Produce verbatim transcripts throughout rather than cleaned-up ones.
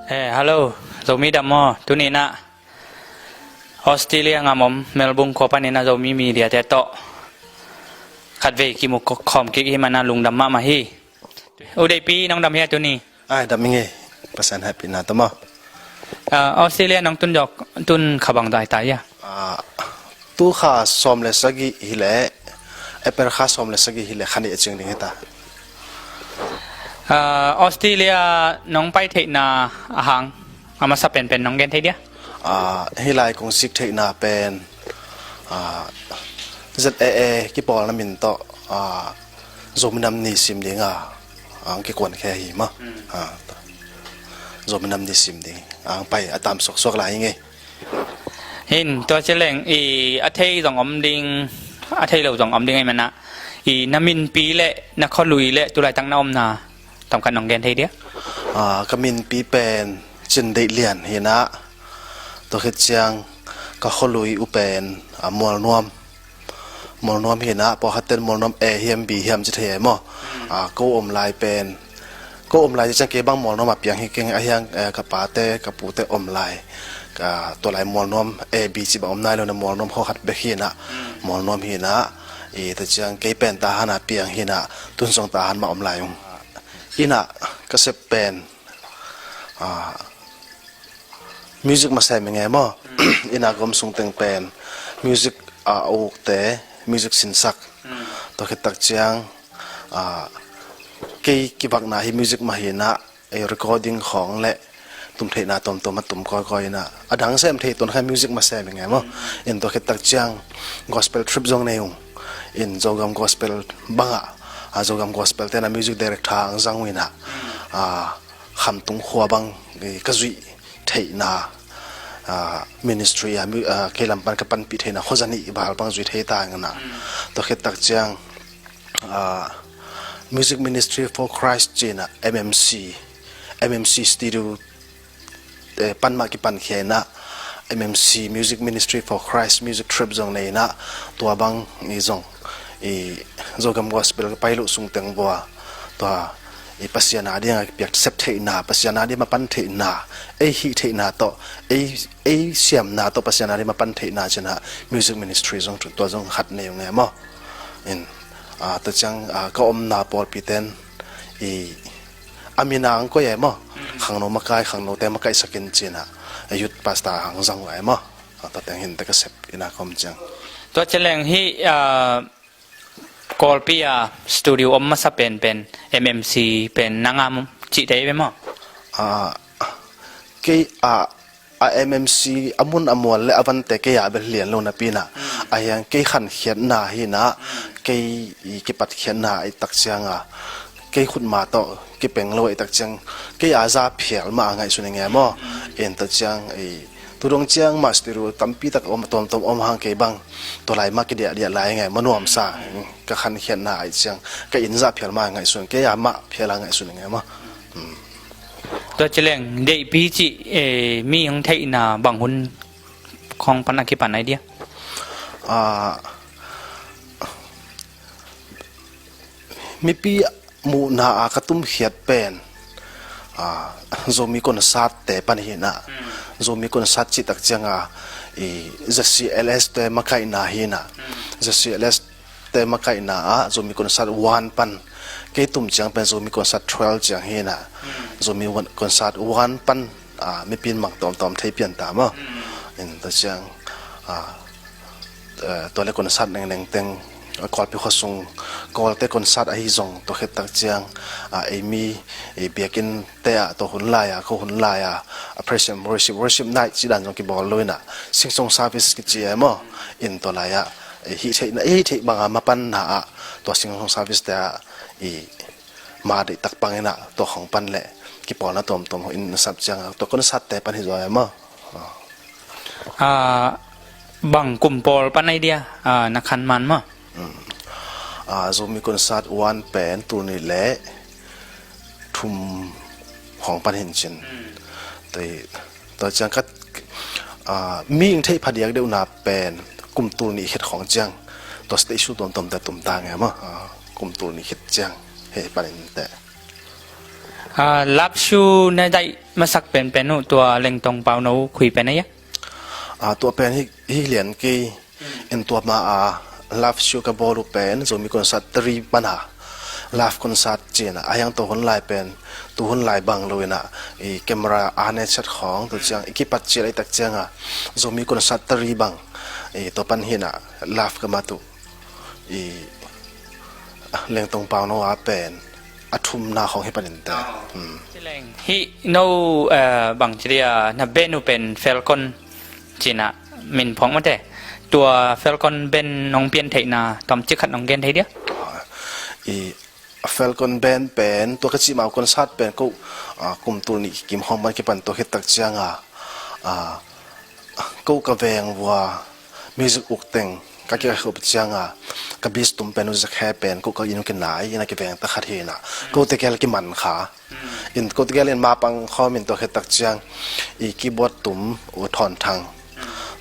Eh, hello, Zomi dam maw? Tuni in ah Australia gam om Melbourne khua panin ah Zomi media te tawh khatvei kimu khawm kik i hih manin ah lungdam mahmah hi. U Deihpi, nong dam hia tuni? Ai, dam ing ei. Pasian hehpihna tawh maw. Ah, Australia nong tun zawh, tun kha bang zah hi ta hia? Ah, tu kha sawm le sagih hi leh, April kha sawm le sagih hi leh kha nih a cing ding hi ta. Ah, Australia nong pai theihna a hang a masa penpen nong gen thei dia? Ah, hih lai kong sik theihna pen, ah, Z A A kipawlna min tawh, ah, Zomi Nam Ni sim ding a, ah, ang kikuan khe hi maw. Hmm. Ah, Zomi Nam Ni sim ding ang pai a tam suaksuak lai ing ei. Hin, tua ci leng, i, a thei zong om ding, a thei lo zong om ding ahih manin ah, i, na minpi le na khualui le tulaitak na omna tamkhat nong gen thei dia? Ah, ka minpi pen Cin Deih Lian hi in ah, tua khit ciang ka khualui uh pen, ah, Mualnuam. Mualnuam hi in ah, pawlkhat ten Mualnuam A hiam B hiam ci thei e maw. Ah, ko om lai pen, ko om lai ci ciang kei bang Mualnuam a piang hi keng, a hiang, eh, ka pate, ka pute om lai. Ka, tua lai Mualnuam A B ci bang om nai lo in ah Mualnuam khua khat bek hi in ah, Mualnuam hi in ah, i, tua ciang kei pen Tahan a piang hi in ah, tun zong Tahan mah om lai ung. In ah ka sep pen, ah, music mah sem ing ei maw. In ah ka om sung teng pen music, ah, a ukte, music sinsak. Tua khit tak ciang, ah, kei kivakna hi music mah hi in ah, ei recording khawng le tum theihna tuamtuam a tum kawikawi in ah, a dang sem thei tuan kha music mah sem ing ei maw. In tua khit tak ciang gospel trip zong nei ung. In Zogam Gospel bang ah, ah, Zogam Gospel te in ah music director ang zang uh in ah, ah, Khamtung khua bang, i, ka zuih theihna, ah, ministry, ah, mu-, ah, kei lam pan ka panpih theihna khuaza nih val bang zui thei ta ing in ah. Tua khit tak ciang, ah, Music Ministry for Christ ci in ah M M C, M M C studio, eh, pan mah kipankhia in ah M M C, Music Ministry for Christ, music trip zong nei in ah, tua bang i zong, i, Zogam Gospel ka pai loh sung teng vua, tua, i, Pasian a ding a kipiak sep theihna, Pasian a ding a mapan theihna, ei hih theihna tawh, ei, ei siamna tawh Pasian a ding a mapan theihna ci in ah music ministry zong tua zong khat nei ung ei maw. In, ah, tua ciang, ah, ka omna pawlpi ten, i, a min ang koih ei maw. Khangno makai, khangnote makaihsak in ci in ah, a youth pastor ang zang uh ei maw. Ah, tua teng hi in teh ka sep in ah ka om ciang. Tua ci leng hih, ah, Kawlpi a studio om masa penpen M M C pen nang a om cih thei ve maw? Ah, kei a, a M M C a mun a mual le a vante kei a bel lian lo napi in ah, a hiang kei khankhiatna hi in ah, kei i kipatkhiatna i tak ciang a, kei khutma tawh kipeng lo i tak ciang, kei a za phial mah a ngaihsun ing ei maw. In tua ciang i, tu dong ciang mah studio tampi tak om, tuamtuam om hang kei bang, tua lai mah kidiahdiah lai ing ei maw, nuamsa. Ka khankhiatna a i ciang, ka inn za phial mah a ngaihsun, kei a mah phial a ngaihsun ing ei maw. Tua ci leng Deihpi cih, eh, mi hong theihna bang hun khawng pan a kipan ai dia? Ah, mipi muhna a ka tumkhiat pen, ah, Zomi concert te pan hi in ah. Zomi concert cih tak ciang a, i, Z C L S te makaihna hi in ah. Z C L S te makaihna ah Zomi Concert one pan, kei tum ciang pen Zomi Concert twelve ciang hi in ah, Zomi one, Concert one pan, ah, mipi in mang tawmtawm thei pian ta maw. In tua ciang, ah, eh, tua le concert nengneng teng, ah, Kawlpi khuasung Kawlte concert ahi zong tua khit tak ciang, ah, ei mi, ei biakinn te ah, tua hun lai-a, ko hun lai-a, a praise and worship, worship night ci dan zong kibawl lo in ah, sing song service kici e maw. In tua lai-ah, i hih theihna, i hih theih banga mapanna ah, tua sing song service te ah, i ma deihtak pang in ah, tua khong pan le kipawlna tuamtuam in na sap ciang ah, tua concert te pan hi zaw e maw. Ah, bang kum pawl pan ai dia, ah, na khan man maw? Mm. Ah, Zomi Concert one pen tul nih le thum hong pan hin cin. Mm. Tua, tua ciang ka, ah, mi ing theih phadiak deuhna pen kum tul nih khit khong ciang. Tua stage show tuamtuam te tum ta nge maw. Ah, kum tul nih khit ciang. Hei pan in te. Ah, live show na daih masak penpen uh tua Lengtong Pauno khui pen a ia? Ah, tua pen hi, hi lian kei in tua ma a live show ka bawl uh pen Zomi Concert Three pan a live concert cih na a hiang tua hun lai pen tu hun lai bang lo in a i camera a ne chet khawng tua ciang i kipat cil a i tak ciang a Zomi Concert Three bang i tua pan hi na live ka mat uh i Lengtong Pauno a pen a thumna khawng hi panin te. Ci leng hih no, eh, bang ci dia na band uh pen Falcon cih na min phawk mate. Tua Falcon band nong pian theihna tawmcik khat nong gen thei dia? I Falcon band pen tua ka cih mau concert pen ko, ah, kum tul nih kim khawng pan kipan tua khit tak ciang a, ah, ko ka veng vua music uk teng ka kikhup ciang a ka bass tum pen uh Zakhe pen ko ka inn uh kinai in a kiveng ta khat hi na ko tegel kiman kha. In ko tegel in ma pang khawm in tua khit tak ciang i keyboard tum uh Thawn Thang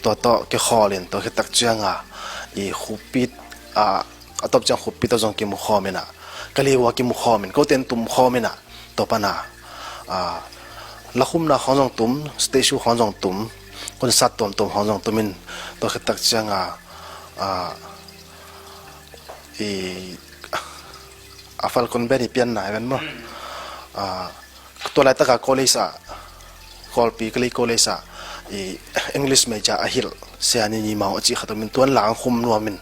tua tawh kikhawl in tua khit tak ciang a i Khupit a, a tawp ciang Khupit tawh zong kimu khawm in a ka liu a kimu khawm in ko ten tum khawm in a tua pan a, a, lakhumna khawng zong tum, stage show khawng zong tum, concert tuamtuam khawng zong tum in tua khit tak ciang a, a, i, a Falcon band i pianna i ven maw? A, tua laitak a college ah, Kawlpi Kalay College ah i English major a hilh Sia Ni Ni Maung a cih khat om in tuan lang khum nuam in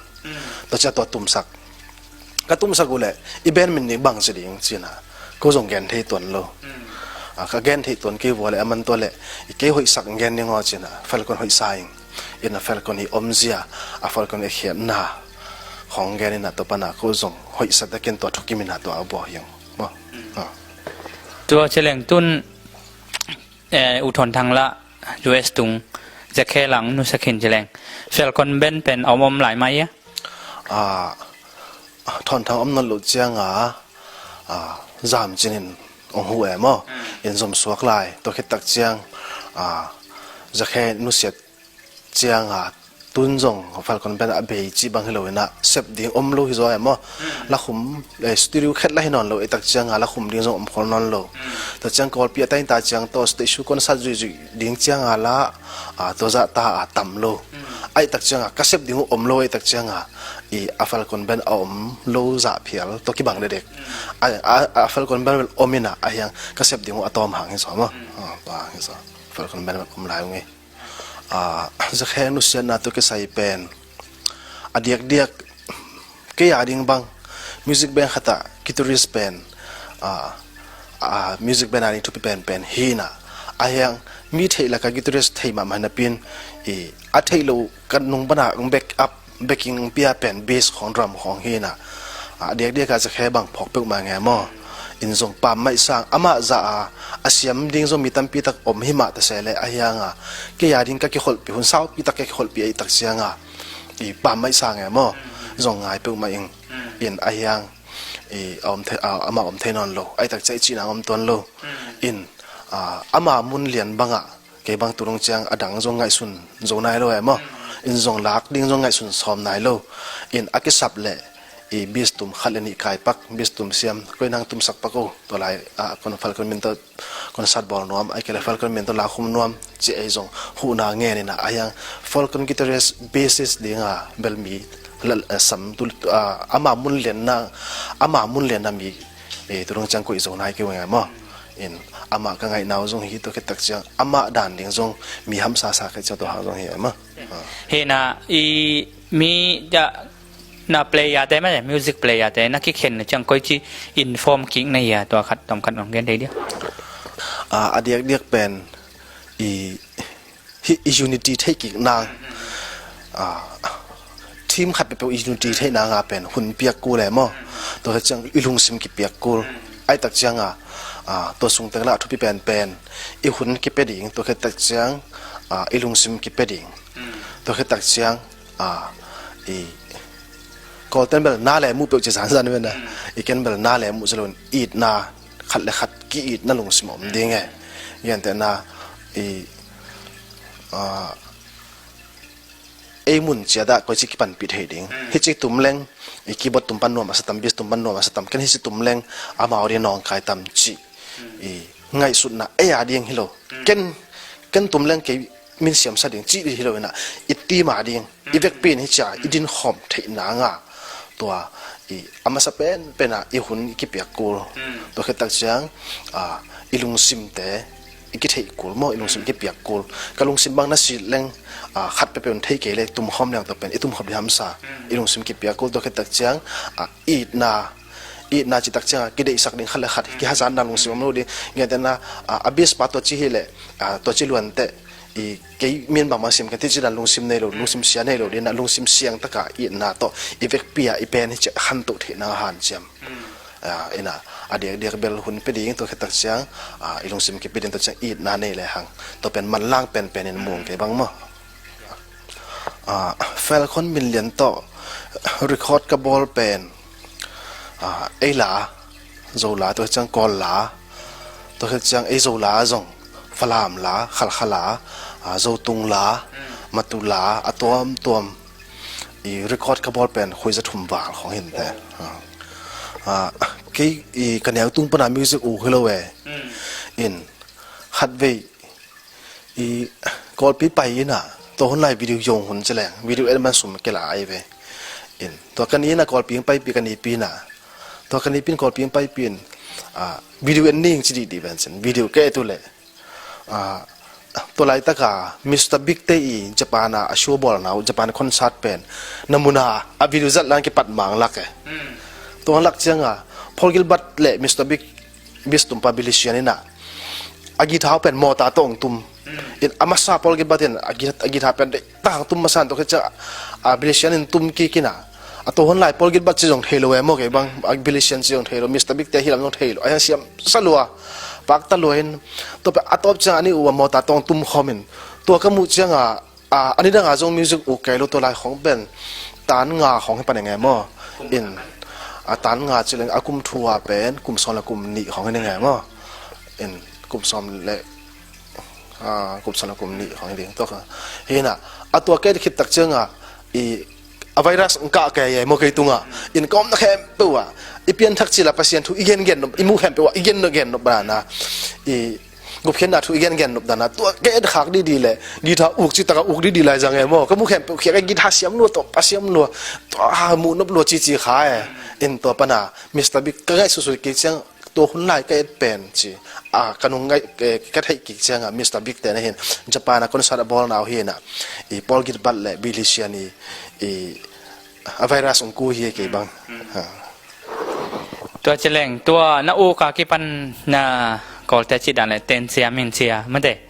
tua ciang tua tumsak. Ka tumsak uh leh i band min nih bang ci ding ci na ko zong gen thei tuan lo. A, ka gen thei tuan kei vua leh a man tua leh i kei hoihsak gen ding aw ci na Falcon hoihsa ing. In a Falcon i omzia a Falcon i khiatna khawng gen in a tua pan a ko zong hoihsa takin tua thukim in a tua a buak hi ung. Maw? A. Tua ci leng tun, eh, u Thawn Thang lah U S tung Zakhe lang nusia khin ci leng Falcon band pen a om om lai mah ia? A, Thawn Thang om nawn loh ciang a, a, zam cin in ong hu e maw? In zom suak lai tua khit tak ciang a, Zakhe nusiat ciang a tun zong Falcon band a bei cih bang hi lo in a sep ding om lo hi zaw e maw? Lakhum, eh, studio khet lah hi nawn lo i tak ciang a lakhum ding zong om khol nawn lo. Tua ciang Kawlpi a tain ta ciang tawh stage show concert zuihzuih ding ciang a lah, a, tua zah ta a tam lo. A i tak ciang a ka sep ding uh om lo i tak ciang a i a Falcon band a om lo zah phial tawh kibang dekdek. A, a, a Falcon band bel om in a a hiang ka sep ding uh a tawm hang hi zaw maw? A, tua hang hi zaw. Falcon band bel om lai ung ei. A, Zakhe nusiatna tawh kisai pen a diakdiak kei a ding bang music band khat ah guitarist pen, a, a, music band a ding thupi penpen hi na a hiang mi theih lak a guitarist thei mahmah napi in i a theih loh ka nung pan a back up backing pia pen bass khawng drum khawng hi na. A diakdiak a Zakhe bang phawk peuhmah nge maw? In zong pammaih sang amah zah a a siam ding zong mi tampi tak om hi mah ta se leh a hiang a kei a ding ka kikholhpih hun saupi tak ka kikholhpih a i tak ciang a i pammaih sang e maw? Zong ngai peuhmah ing. In a hiang i a om thei, a, amah om thei nawn lo a i tak ciang i cihna om tuan lo. In, a, ama mun lian bang ah kei bang tu dong ciang a dang zong ngaihsun zo nai lo e maw? In zong lak ding zong ngaihsun sawm nai lo. In a kisap leh i bass tum khat le nih kai pak, bass tum siam, koi nang tumsak pak o. Tua lai a kon Falcon min tawh concert bawl nuam, a i kei le Falcon min tawh la khum nuam ci ei zong huhna ngen in a a hiang Falcon guitarist bassist ding a bel mi la, a, sam tu, a, ama mun lianna, ama mun lianna mi, e, tu dong ciang koih zo nai kei ung e maw? In amah ka ngaihna uh zong hi tua khit tak ciang amah dan ding zong mi hamsa sa khit ciang tua hang zong hi e maw? A. Hi na i mi dah na player te mah music player te na kikhen na ciang koi ci in form kik na hia tua khat tawm khat nong gen thei dia? A, a diakdiak pen i, hi, i unity thei kik nang. A, team khat peuhpeuh i unity thei nang a pen hun piak kul e maw? Tua ciang i lungsim kipiak kul. A i tak ciang a, a, tua sung teng lah a thupi penpen i hun kipia ding, tua khit tak ciang a, i lungsim kipia ding. Tua khit tak ciang a, i Kawlten bel na le muh peuh ci zanzan ven a. I ken bel na le muh ci lo in itna khat le khat ki-itna lungsim a om ding e. Gentehna i, a, ei mun ciat ah koici kipanpih thei ding. Hici tum leng i keyboard tum pan nuam a sa tam, bass tum pan nuam a sa tam, ken hici tum leng amau ding nawngkai tam cih i ngaihsutna ei a ding hi lo. Ken, ken tum leng kei min siamsa ding cih hi lo inah, i team a ding, i vekpi in hi cia i dinkhawm theihna nga. Tua i a masa penpen ah i hun i kipiak kul. Tua khit tak ciang, a, i lungsimte i kitheih kul maw, i lungsim i kipiak kul. Ka lungsim bang na si leng, a, khat peuhpeuh in thei kei le tumkhawm leng tua pen i tumkhawm ding hamsa. I lungsim kipiak kul. Tua khit tak ciang, a, itna, itna ci tak ciang a kideihsak ding khat le khat, kihazatna lungsim om lo ding. Ngetena, a, a bass pa tua ci hi le, a, tua ci luante, i kei min bangmah sim kan ti ci dan lungsim nei lo, lungsim sia nei lo ding, na lungsim siang taka itna tawh i vekpi a i pen hi ci a khantoh theihna a hanciam. A, ina, a diakdiak bel hun pia ding tua khit tak ciang, a, i lungsim kipi ding tua ciang itna nei le hang. Tua pen manlang penpen in mung kei bang maw. A, Falcon Min Lian tawh record ka bawl pen, a, ei la, Zo la, tua khit ciang Kawl la, tua khit ciang ei Zo la zong Falam la, Khalkha la, a, Zotung la, Matu la, a tuamtuam i record ka bawl pen khuiza thum val khong hinte. A, a, kei i ka neu tung pana music uk hi lo e. In khatvei i Kawlpi pai inah, tua hun lai video zong hun ci leng, video en man sum kei la ai ve. In tua ka ni inah Kawlpi paipi ka nipi inah, tua ka nipi in Kawlpi paipi in, a, video en ning ci dihdih ven cin, video ka et uh leh, a, tua laitaka Mister Big te i Japan a, a show bawlna uh, Japan concert pen na muna a video zat lang kipat mang lak e. Tua lak cianga Paul Gilbert le Mister Big, bass tumpa Billy Sheehan inah a guitar pen mawta tawh hong tum. In a masa Paul Gilbert in a gui-, a guitar pen deihtak hong tum masa in tua khit ciang, a, Billy Sheehan in tum kik inah, a tua hun lai Paul Gilbert ci zong thei lo e maw kei bang, a, Billy Sheehan ci zong thei lo, Mister Big te hi lam zong thei lo, a hiang siam sa lua, pakta lua in, tua pen a tawp ciang a nih uh a mawta tawh hong tum khawm in, tua ka muh cianga, a, a nidanga zong music uk kei lo, tua lai khong pen tan nga khong hi pan eng e maw. In a tan nga ci leng a kum thu a pen kum sawm le kum nih khong hi ning e maw. In kum sawm le, a, kum sawm le kum nih khong hi ding tua kha. Hinah a tua kei khit tak cianga i a virus ng kah kei e maw kei tunga. In ka omna khempeuh ah i pianthak cila Pasian thu i gengen nop, i muh khempeuh ah i gen nop, gen nop bana i gupkhiatna thu i gengen nop dana tua ka et khak didi le guitar uk ci taka uk didi lai zang e maw. Ka muh khempeuh khiak e, guitar siam lua, tawpa siam lua, tua ha muh nop lua cici kha e. In tua pana Mister Big ka ngaih susui kik ciang, tua hun lai ka et pen ci, a, ka nung ngaih, e, ka theih kik cianga Mister Big te na hin Japan a concert a bawlna uh hinah i Paul Gilbert le Billy Sheehan i, i a virus ung ku hi e kei bang. Ha. Tua ci leng, tua na uk a kipan na Kawlte cih dan le ten cia, min cia mate.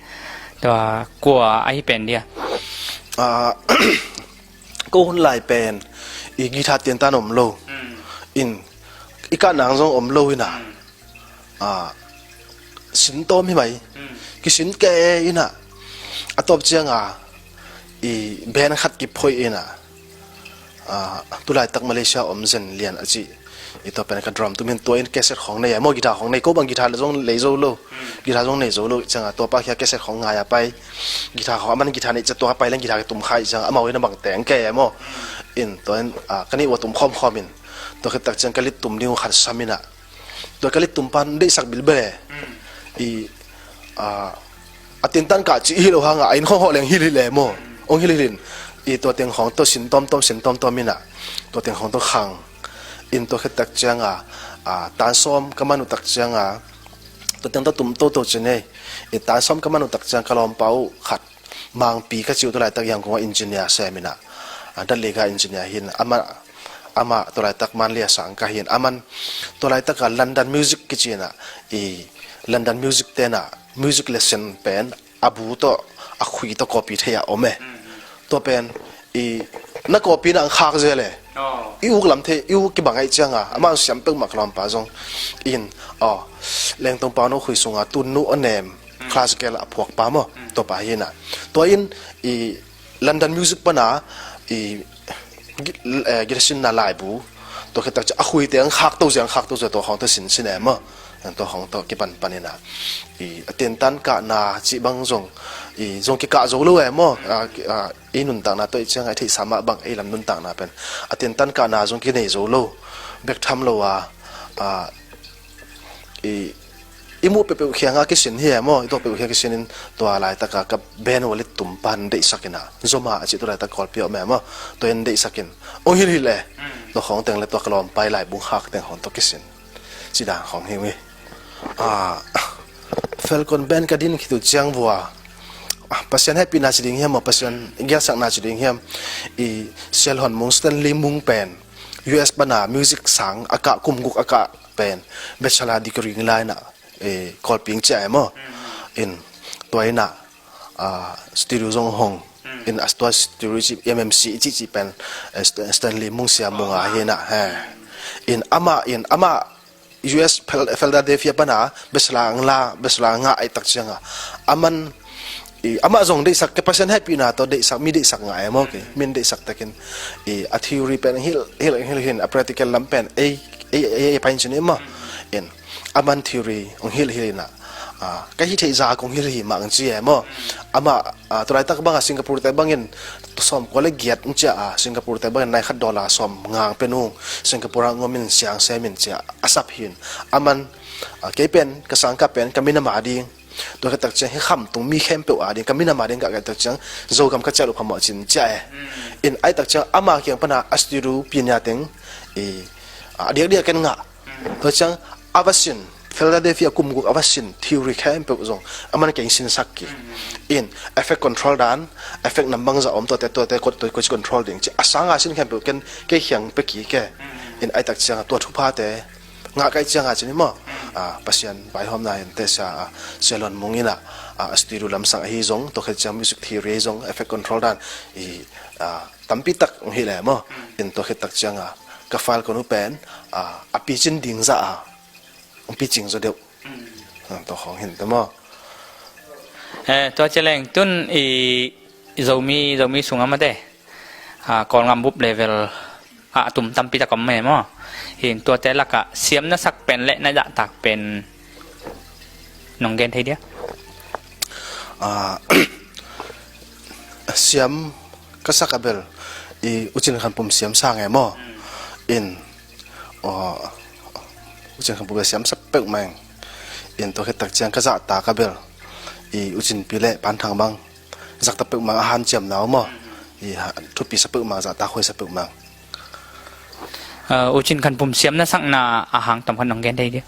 Tua kua ahi pen dia? A, ko hun lai pen i guitar tiantan om lo. In i kah nang zong om lo inah, a, sin tawm hi mai. Kisin kei inah a tawp cianga i band khat kiphoih inah, a, tulaitak Malaysia om Zen Lian a cih, i tua pen ka drum tum hin tua in cassette khong nei a maw, guitar khong nei, ko bang guitar le zong lei zo lo. Guitar zong nei zo lo cianga tua pa khia cassette khong ngai a pai. Guitar khong a man guitar nei cia tua pai leng guitar ka tum khai cianga amau in a bang teng kei a maw. In tua in, a, ka nih ua tum khawmkhawm in tua khit tak ciang ka lit tum ding uh khat sam inah, tua ka lit tumpan deihsak bilbel e. I, a, a tintan kah cih hi lo hanga a inn khong hawh leng hilhilh e maw. Ong hilhilh in i tua teng khong tawh sin tawmtawm, sin tawmtawm inah tua teng khong tawh khang. In tua khit tak cianga, a, tan sawm ka man uh tak cianga tua teng tawh tum toto ci nei. I tan sawm ka man uh tak ciang ka lawmpa uh khat Mangpi ka ci uh, tulaitak Yangon a engineer sem inah, a, datlega engineer hin, amah, amah tulaitak Manlia sang ka hin, aman tulaitaka London music kici inah, i London music tenah music lesson pen a bu tawh a khui tawh copy thei a om e. Tua pen i na copy na ang khak zel e. I uk lam thei, i uk kibang aih cianga amah siam peuhmah ka lawmpa zong in, aw, Lengtong Pau no khui sunga tun nu a nem classical a phuak pa maw, tua pa hi inah. Tua in i London music pana i gi-, eh, gitasinna laibu tua khit tak ciang a khuite ang khak to zia, ang khak to zia, tua khong tawh sin sin e maw. Tua khong tawh kipan pan inah i a tentan kahna cih bang zong i zong kikah zo lo e maw. A, ki-, a, i nuntakna tawh i cianga i theihsa mah bang ei lam nuntakna pen a tentan kahna zong kinei zo lo. Bek tham lo a, a, i i muh peuhpeuh khiang a kisin hi e maw, i tuak peuh khiang kisin in tua laitaka ka band wallet tum pan deihsak in a, Zoma a cih tu laitak Kawlpi a om e maw, tua in deihsak in hong hilhilh e. Tua khawng teng le tua ka lawmpa i laibung khak teng khawng tua kisin ci dan khawng hi uh hi. Ah, Falcon Band ka din khit uh ciang vua, ah, Pasian hehpihna ci ding hiam maw, Pasian gialsakna ci ding hiam, i Sialhon Mung, Stanley Mung pen U S pana music sang a kah, kum guk a kah pen bachelor degree line ah, eh, Kawlpi ing ci a e maw. In tua in a, ah, studio zong hong in, a tua studio ci M M C i cihcih pen, eh, St-, Stanley Mung, Sia Mung a hi in a he. In amah, in amah U S Phil-, Philadelphia pana bachelor ang la, bachelor ngah ahih tak cianga, aman, i, amah zong deihsak, ka Pasian hehpihna tawh deihsak, mi deihsak ngah e maw, kei min deihsak takin, i, a theory pen hilh, hilh, hilh hin, a practical lam pen ei, ei, ei, ei pain cin i maw. In aman theory hong hilh, hilh in a, ah, ka hih theih zah kong hilh hi mah ang ci e maw. Amah, ah, tu laitak banga Singapore te bangin sawmkua le giat ang ci a, Singapore te bangin nai khat dollar sawm ngang pen ung, Singapore ang om in siang sem in ci a, a sap hi in. Aman, ah, kei pen ka sangkah pen ka minam a ding, tua khit tak ciang hih khamtung mi khempeuh a ding, ka minam a ding ka, ka tak ciang Zogam ka ciah loh phamawh cin ci a e. In ahih tak ciang ama kiang pana a studio pinya teng, i, a diakdiak ken ngah. Tua ciang a va sin, Philadelphia kum guk a va sin theory khempeuh zong aman kei sinsak kik. In effect control dan, effect nam bangzah om tuate, tuate kot, tua, koi control ding ci a sanga sin khempeuh ken kei khiang pia kik e. In ahih tak cianga tua thuphate ngah ka hih cianga cin i maw, ah, Pasian vaihawmna in te sia, ah, Sialhon Mung in a, ah, studio lamsang ahi zong, tua khit ciang music theory ahi zong, effect control dan, i, ah, tampi tak hong hilh e maw. In tua khit tak cianga ka Falcon uh pen, ah, a picin ding zah a hong picing zaw deuh. Ah, tua khawng hi in te maw. Eh, tua ci leng tun i Zomi, Zomi sungah mate, ah, Kawlgam bup level ah a tum tampi tak om e maw. Hi in tuate lakah siam na sak pen le na zahtak pen nong gen thei dia? Ah, siam ka sak a bel i U Cin Khan Pum siam sa nge maw. In, aw, U Cin Khan Pum bel siam sa peuhmah ing. In tua khit tak ciang ka zahtak a bel i U Cin Pi le Pan Thang bang zahtak peuhmah ing, a hanciamna uh maw. I ha, thupi sa peuhmah ing, zahtak huai sa peuhmah ing. Ah, U Cin Khan Pum siam na sakna a hang tom khat nong gen thei dia?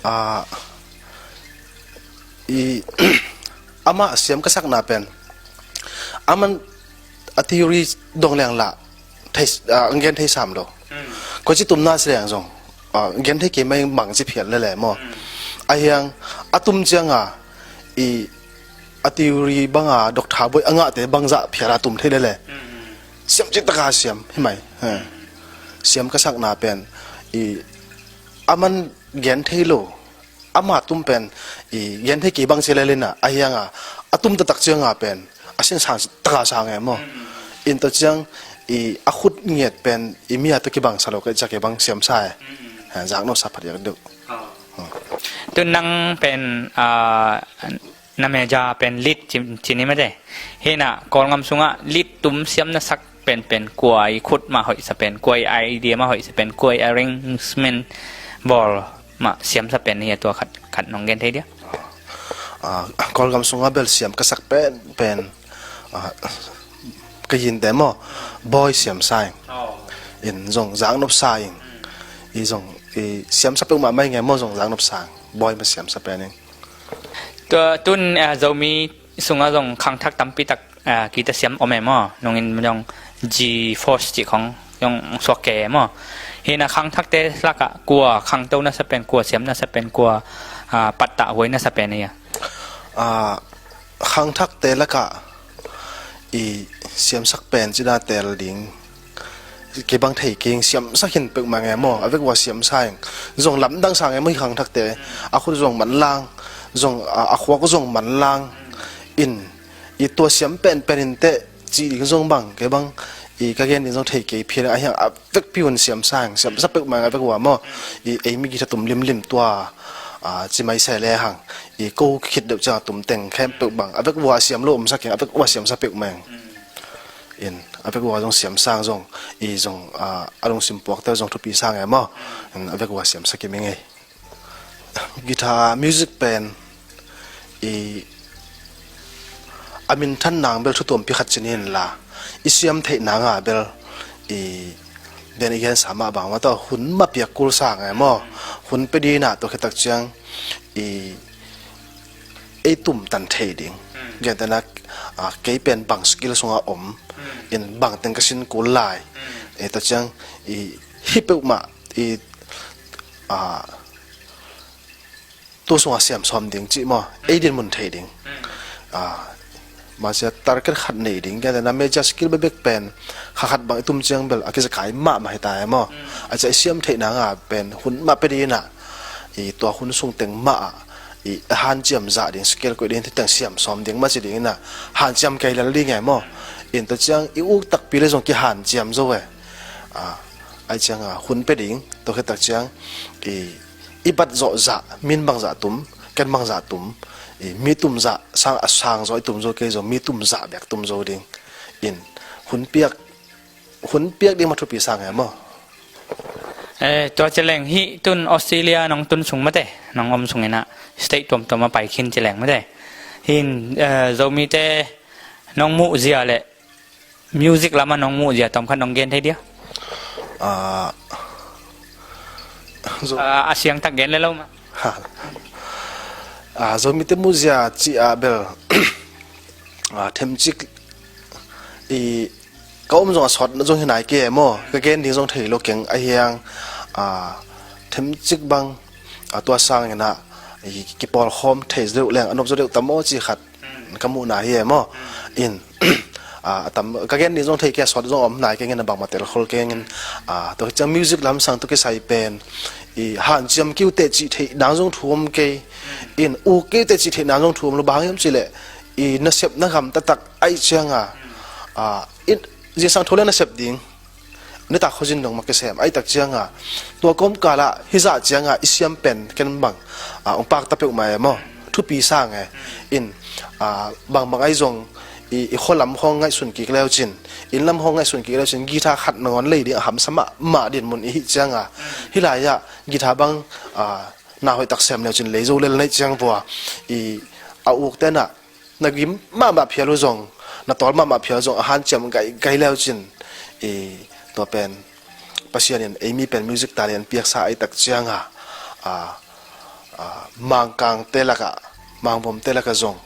Ah, i, amah siam ka sakna pen aman a theory dong leng lah thei, ah, gen thei sam lo. Koici tumna si leng zong, ah, gen thei kei mai mang ci phial lele maw. A hiang a tum cianga i a theory banga doctor boi a ngahte bangzah phial a tum thei lele. Siam cih taka siam hi mai. Ha. Siam ka sakna pen i aman gen thei lo, ama tum pen i gen thei kei bang ci lele na, a hianga a tum taktak cianga pen a sin sang taka sang e maw. In tua ciang i a khut ngiat pen i mi a tua kibang sa lo ka i ciak kei bang siam sa e. Ha, zaknop sa phadiak deuh. Tu nang pen, ah, na meja pen lead ci, ci ni mate. Hi in a Kawlgam sungah lead tum siam na sak penpen kua i khut mah hoih sa pen, kua i idea mah hoih sa pen, kua i arrangement bawl mah siam sa pen hi a, tua khat, khat nong gen thei dia? Ah, Kawlgam sungah bel siam ka sak penpen, ah, ka yinte maw, Bawi siam sa ing. In zong zaknop sa ing. I zong i siam sa peuhmah mai nge maw, zong zaknop sa ing. Bawi mah siam sa pen ing. Tua tun, ah, Zomi sungah zong khangthak tampi tak, ah, kita siam om e maw, nungin zong G Force cih khong zong suak kei e maw. Hi in a khangthakte lakah kua khangto na sa pen, kua siam na sa pen, kua, ah, pattah huai na sa pen hi a? Ah, khangthakte lakah i siamsak pen cina tel ding kei bang thei keng, siamsak hin peuhmah nge maw, a vek ua siamsa ing. Zong lamdang sa nge maw, hi khangthakte a khut zong manlang, zong a, a khuak zong manlang. In i tua siam penpen in teh cih ding zong bang kei bang i ka gen ding zong thei kei phial a hiang, a vekpi un siamsa ing, siamsa peuhmah ing a vek ua maw. I ei mi githa tum limlim tua, a, ci mai se le hang, i ko khit deuh ciang a tum teng khempeuh bang a vek ua siam lo omsak ing, a vek ua siamsa peuhmah ing. In a vek ua zong siamsa ing zong, i zong, a, a lungsim puakte zong thupi sa nge maw. In a vek ua siamsa kim ing ei. Guitar music pen i a minthan nang bel thu tuampi khat ci ni inla, i siam theih nanga bel i den i gensa mah bang mah tawh hun mah piak kul sang e maw. Hun pia dinah tawh khitak ciang i ei tumtan thei ding. Gentehna, a, kei pen bang skill sungah om in bang teng ka sin kul lai. E, tawh ciang i hi peuhmah i, a, tu sungah siam sawm ding cih maw, ei din mun thei ding. A, masia target khat nei ding, gentehna major skill bekbek pen kha khat bang i tum ciang bel a kizakai mahmah hi ta e maw. A ciah i siam theih nanga pen hun mah pia dinah i tua hun sung teng mah ah i a hanciam zah ding, skill koih ding, teng siam sawm ding mah ci dinginah hanciam kei lel ding e maw. In tawh ciang i uk takpi le zong kihanciam zo e. A, ai cianga hun pia ding, tawh khitak ciang i i bat zawh zah, min bang zah tum, ken bang zah tum, i mi tum zah, sang, a sang zaw i tum zo kei zaw, mi tum zah bek tum zo ding. In hun piak, hun piak ding mah thupi sang e maw. Eh, tua ci leng hih tun Australia nong tun sung mate, nong om sung inah state tuamtuam a pai khin ci leng mate. Hin, eh, Zomite nong muh zia le music lamah nong muh zia tawm khat nong gen thei dia? Ah, zo- Ah, a siangtak gen le lo mah. Ha. Ah, Zomite muh zia ci a bel, ah, themcik i ka om zong a sawt zong hi nai kei e maw, ka gen ding zong thei lo keng a hiang, ah, themcik bang, ah, tua sanginah i kipawlkhawm thei zo deuh leng a nop zo deuh tam aw ci khat ka muhna hi e maw. In, a, a tam, ka gen ding zong thei kei a sawt zong om nai kengin a bangmah telkhol kengin, a, tua hi ciang music lamsang tawh kisai pen i hanciam kiu teh cih theih nang zong thu om kei. In uk kiu teh cih theih nang zong thu om lo, bang hiam cihleh i nasepna gam taktak aih cianga, a, in zingsang thu le nasep ding nitak khuazin dong mah kisem aih tak cianga, tua kawmkalah hizah cianga i siam pen ken bang, a, ong pakta peuhmah e maw, thupi sang e. In, a, bangbang aih zong i, i khualam khawng ngaihsun kik leucin, innlam khawng ngaihsun kik leucin, guitar khat nangawn lei ding a hamsa mahmah dinmun i hih cianga, hih lai-ah guitar bang, a, na hoih tak sem leucin lei zo lel naih ciang vua, i, a uk tenah na gim mahmah phial uh zong, na tawl mahmah phial zong a hanciam gaigai leucin, i, tua pen Pasian in ei mi pen music talent piaksa aih tak cianga, a, a, Mangkangte lakah, Mangbomte lakah zong,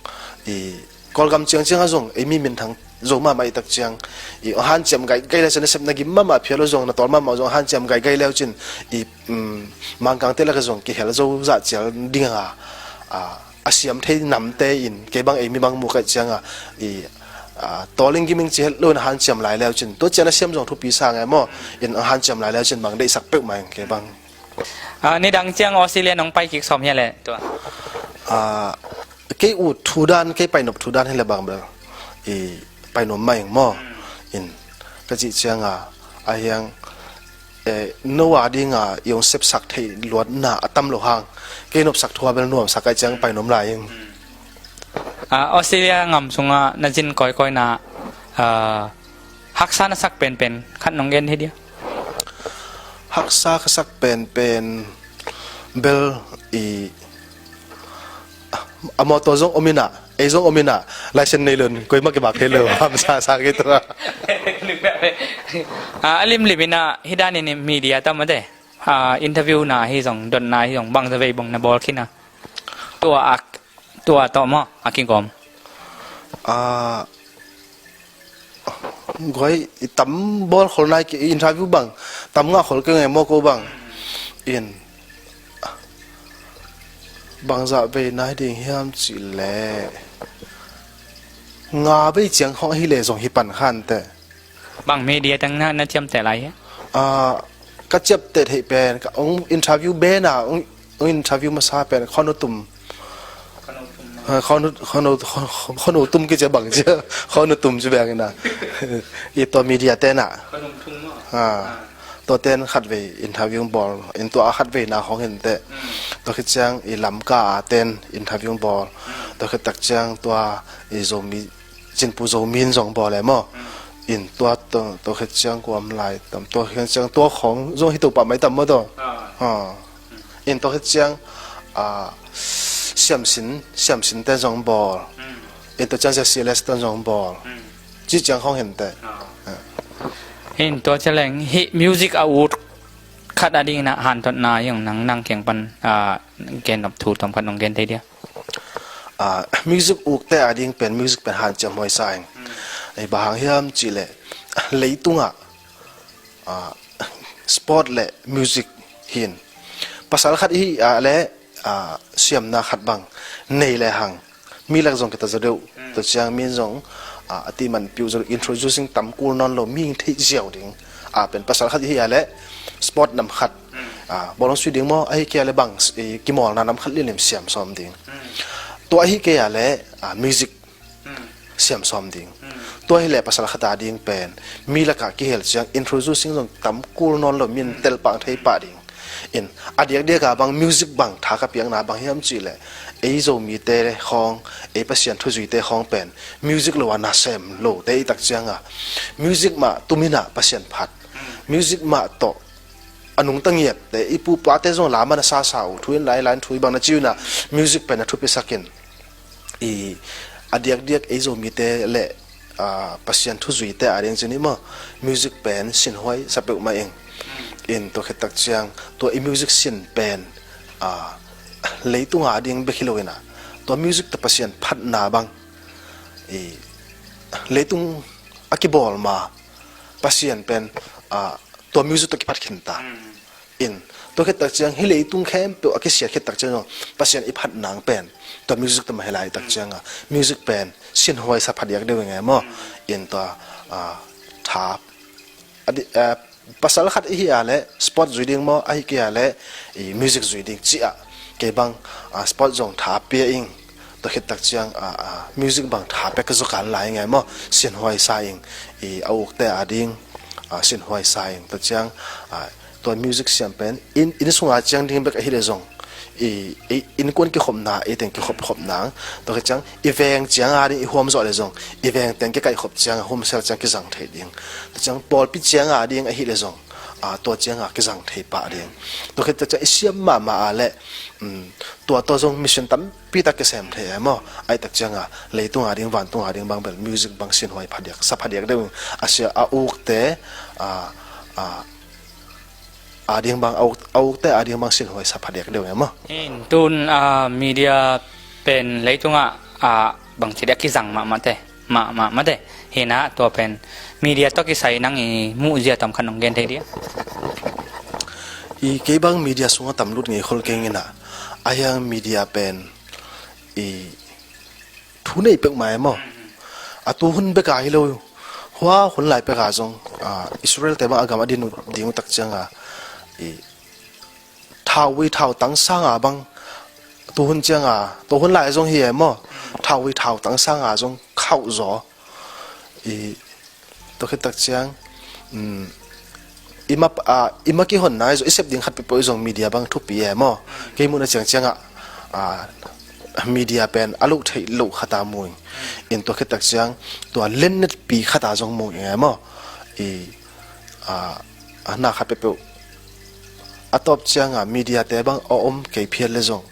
i, Kawlgam ciangciangah zong ei mi minthang zo mahmah aih tak ciang, i, a hanciam gaigai leucin, na sepna gim mahmah phial uh zong, na tawl mahmah uh zong a hanciam gaigai leucin, i, um, Mangkangte lakah zong kihel zo zah cial dinga, a, a siam thei namte in kei bang ei mi bang mu kaih cianga, i, a, tawling giming ci het loin a hanciam lai leucin, tua cian a siam zong thupi sang e maw. In a hanciam lai leucin bang deihsak peuhmah ing kei bang. A, nidang ciang Australia nong pai kik sawm hia le tua? A, kei ut thu dan, kei painop thu dan hi le bang bel i painuam mah ing maw. In ka cih cianga a hiang, eh, no a dinga i ong sepsak theih luatna a tam lo hang, kei nopsak thu a bel nuamsak aih ciang painuam lai ing. Ah, Australia ngam sungah na zin kawikawina, ah, haksa na sak penpen khat nong gen hi dia? Haksa ka sak penpen bel i a mawtaw zong om inah, ei zong om inah, license nei lon koimah kibak thei lo, hamsa sa kei tua. Ah, a limlim inah hih danin media tam mate, ah, interview na hi zong, dotna hi zong, bangza vei bong na bawl khin a? Tua a, tua tawh maw a kigawm? Ah, guai, i tam bawl khol nai kei, i interview bang tam ngah khol kei nge maw ko bang. In bangzah vei nai ding hiam cihleh nga vei ciang khawng ahileh zong hi pan khan teh. Bang media teng na, na ciamteh lai hia? Ah, ka ciapteh theih pen, ka ong interview bena, ong, ong interview masa pen, khawnu tum. Ah, khawnu, khawnu, khawnu tum kici bang cia, khawnu tum ci beng ina. I tua media tena. Ah, tua ten khatvei interview bawl, in tua a khatveina khawng hinteh. Tua khit ciang i Lamka a ten interview bawl. Tua khit tak ciang tua i Zomi Cinpu Zomi in zong bawl e maw. In tua, tua, tua khit ciang kuam lai tam, tua khit ciang tua khawng zong hi to pah mai tam maw tua. Ah. In tua khit ciang a, siamsin, siamsin te zong bawl. Tua ciang zia C L S te zong bawl. Ci ciang khawng hinte. Hin tua ciang hi music a ut khat a dingin ah hanthotna hi ong nang, nang kiang pan, a, gen nop thu tawm khat nong gen thei dia? A, music ukte a ding pen, music pen hanciam huai sa ing. Ei, bang hang hiam cihleh leitungah, a, sport le music hin pasal khat i hih a leh, a, siamna khat bang nei le hang mi lak zong kita zaw deuh. Tua ciang min zong, a, a ti man piu zaw deuh, introducing tam kul nawn lo, mi in theih ziau ding. A, pen pasal khat i hih a leh sport nam khat, a, bawlung sui ding maw, ahi kei a leh bang, i, kimawlna nam khat lialim siam sawm ding. Tua ahi kei a leh, a, music siam sawm ding. Tua hileh pasal khat a ding pen mi lakah kihel ciang introducing zong tam kul nawn lo, min telpang thei pah ding. In, a diakdiak a bang music bang tha ka piakna bang hiam cihleh, ei Zomite khawng, ei Pasian thuzuite khawng pen music lo a nasem lote i tak cianga, music mah tuminah Pasian phat, music mah tawh a nungta ngiatte, i pu pate zong la man a sasa uh, thu in lai lai thu i bang na ci uh inah, music pen a thupi sakin, i, a diakdiak ei Zomite le, a, Pasian thuzuite a ding cin i maw, music pen sinhuai sa peuhmah ing. In tua khit tak ciang tua i music sin pen, a, leitung a ding bek hi lo inah, tua music tawh Pasian phatna bang, i, leitung a kibawl ma Pasian pen, a, tua music tawh kiphat khinta. In tua khit tak ciang hi leitung khempeuh a kisiat khit tak ciang zong Pasian i phat nang pen tua music tawh mah hi lai tak cianga, music pen sinhuai sa phadiak deuh ing e maw. In tua, a, tha a di, a, pasal khat i hih a leh sport zui ding maw, ahi kei a leh i music zui ding ci-ah kei bang, a, sport zong tha pia ing. Tua khit tak ciang, a, a, music bang tha pek ka zukan lai ngai maw, sinhuai sa ing. I, a ukte a ding, a, sinhuai sa ing. Tua ciang, a, tua music siam pen in, inn sunga ciang ding bek ahi leh zong, i, i, innkuan kikhopna, i teng kikhop khopna, tua khit ciang i veng ciang a ding i huam zawh leh zong, i veng teng kikaih khop ciang a huamsel ciang kizang thei ding. Tua ciang pawlpi ciang a ding ahi leh zong, a, tua cianga kizang thei pah ding. Tua khit tak ciang i siam mahmah a leh, um, tua tawh zong mission tampi tak kisem thei e maw. Ahi tak cianga leitung a ding, vantung a ding bang bel music bang sinhuai phadiak sa phadiak deuh ing. A sia, a ukte, a, a, a ding bang, a uk, a ukte a ding bang sinhuai sa phadiak deuh ing e maw. In tun, a, media pen leitungah, a, bangci dia kizang mahmahte, mahmah mate. Hinah tua pen media tawh kisai nang i muhzia tawm khat nong gen thei dia? I, kei bang media sungah tam lut ngei khol keng inah, a hiang media pen i thu nei pek mai maw. A tu hun bek a hi lo, hua hun lai pek a zong, a, Israel te bang a gam a din uh, ding uh tak cianga, i, thauvui thautang sanga bang, tu hun cianga, tu hun lai zong hi e maw, thauvui thautang sanga zong khauh zaw. I, tua khit tak ciang, um, i ma, a, i ma kihonna i zong, i sep ding khat peuhpeuh i zong media bang thupi e maw. Kei muhna ciangciangah, a, media pen a loh theih loh khata mu ing. In tua khit tak ciang tua lennetpi khata zong mu ing e maw. I, a, a na khat peuhpeuh a tawp cianga media te bang a om kei phial le zong,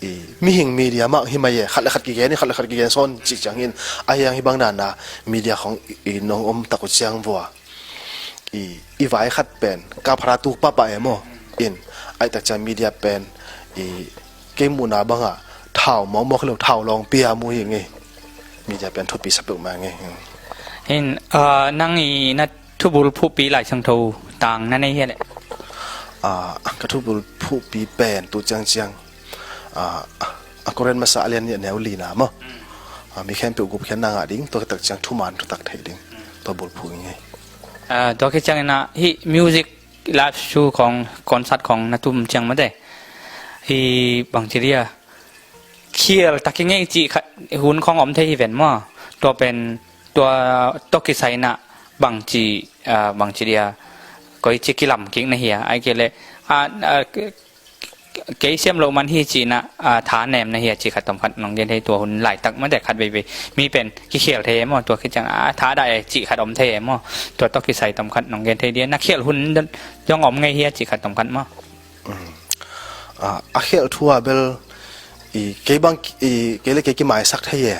i, mihing media mah hi mai e, khat le khat kigen, khat le khat kigen sawn cih ciangin, a hiang hi bang nana media khong i, i nong om tak uh ciang vua, i, i vai khat pen ka phara tuk pahpah e maw. In, ahi tak ciang media pen, i, kei muhna bangah thau mawkmawk hi lo, thau lawngpi a mu hi ngei. Media pen thupi sa peuhmah ngei. In, a, nang i na thubul phuhpi Lai Siangtho tang na nei hia leh? A, ka thubul phuhpi pen tu ciangciang, a, a Korin masa a lian nih a neu lina maw. A, mi khempeuh gupkhiatna ngah ding, tua khit tak ciang thuman thutak theih ding, tua bulphuh ing ei. A, tua khit ciangin ah hih music live show khong, concert khong na tum ciang mate, hih bangci dia khial tak i ngei cih khat hun khong om thei hi ven maw. Tua pen, tua tawh kisai inah bangci, a, bangci dia koici kilam kik na hia, ahih kei leh, a, a, kei siam loh man hi cih inah, a, tha nem na hia cih khat tawm khat nong gen thei, tua hun laitak mate khat veivei mi pen kikhial thei e maw, tua khit ciang, a, tha dah e cih khat om thei e maw. Tua tawh kisai tawm khat nong gen thei dia, na khial hun zong om ngei hia cih khat tawm khat maw. Um, a, a khialh thu ah bel i kei bang i kei le kei kimaisak thei e.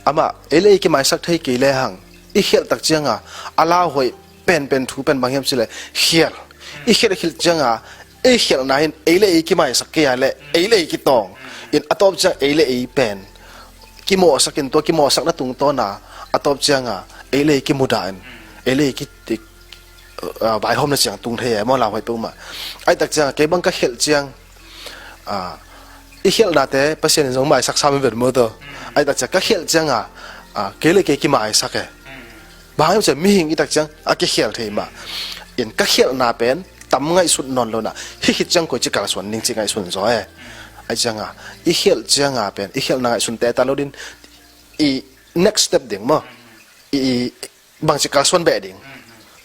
Amah ei le ei kimaisak thei kei le hang i khialh tak cianga a lauhuai penpen thu pen bang hiam cileh khialh. I khialh khialh cianga ei khialhna in ei le ei kimaisak kei a le ei le ei kitawng in a tawp ciang ei le ei pen kimawhsak in tua kimawhsakna tungtawna a tawp cianga ei le ei kimudah in ei le ei ki, ah, vaihawmna ciang tung thei e maw lauhuai peuhmah. Ahi tak cianga kei bang ka khialh ciang, ah, i khialhnate Pasian in zong maisak sam in vet maw taw. Ahi tak ciang ka khialh cianga, ah, kei le kei kimaisak e. Bang hang hiam ciang mihing i tak ciang a kikhial thei mah. In ka khialhna pen tam ngaihsut nawn lo na hi khit ciang koi ci kalsuan ning ci ngaihsun zaw e. Ahi cianga i khialh cianga pen i khialhna ngaihsun teta lo din i next step ding maw. I, i bangci kalsuan beh ding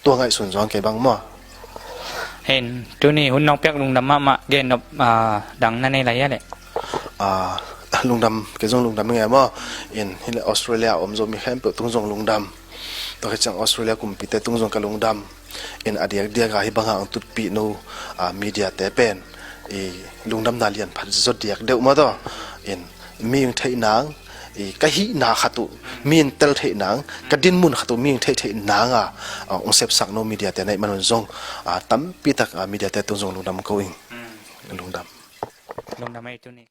tua ngaihsun zong kei bang maw. Hin tuni hun nong piak lungdam mahmah gen nop, ah, dang na nei lai a leh. Ah, lungdam kei zong lungdam nge maw. In hileh Australia om zo mi khempeuh tung zong lungdam. Tua khit ciang Australia kumpite tung zong ka lungdam. In a diakdiak a hi bang hang tutpih no, ah, media te pen i lungdamna lian phat zot diak deuh maw taw. In mi ing theih nang i ka hihna khat uh mi in tel theih nang ka dinmun khat uh mi ing theih theih nang a, ah, ong sepsak no media te na ih manun zong, ah, tampi tak, ah, media te tung zong lungdam ko ing. Lungdam. Lungdam ei tuni.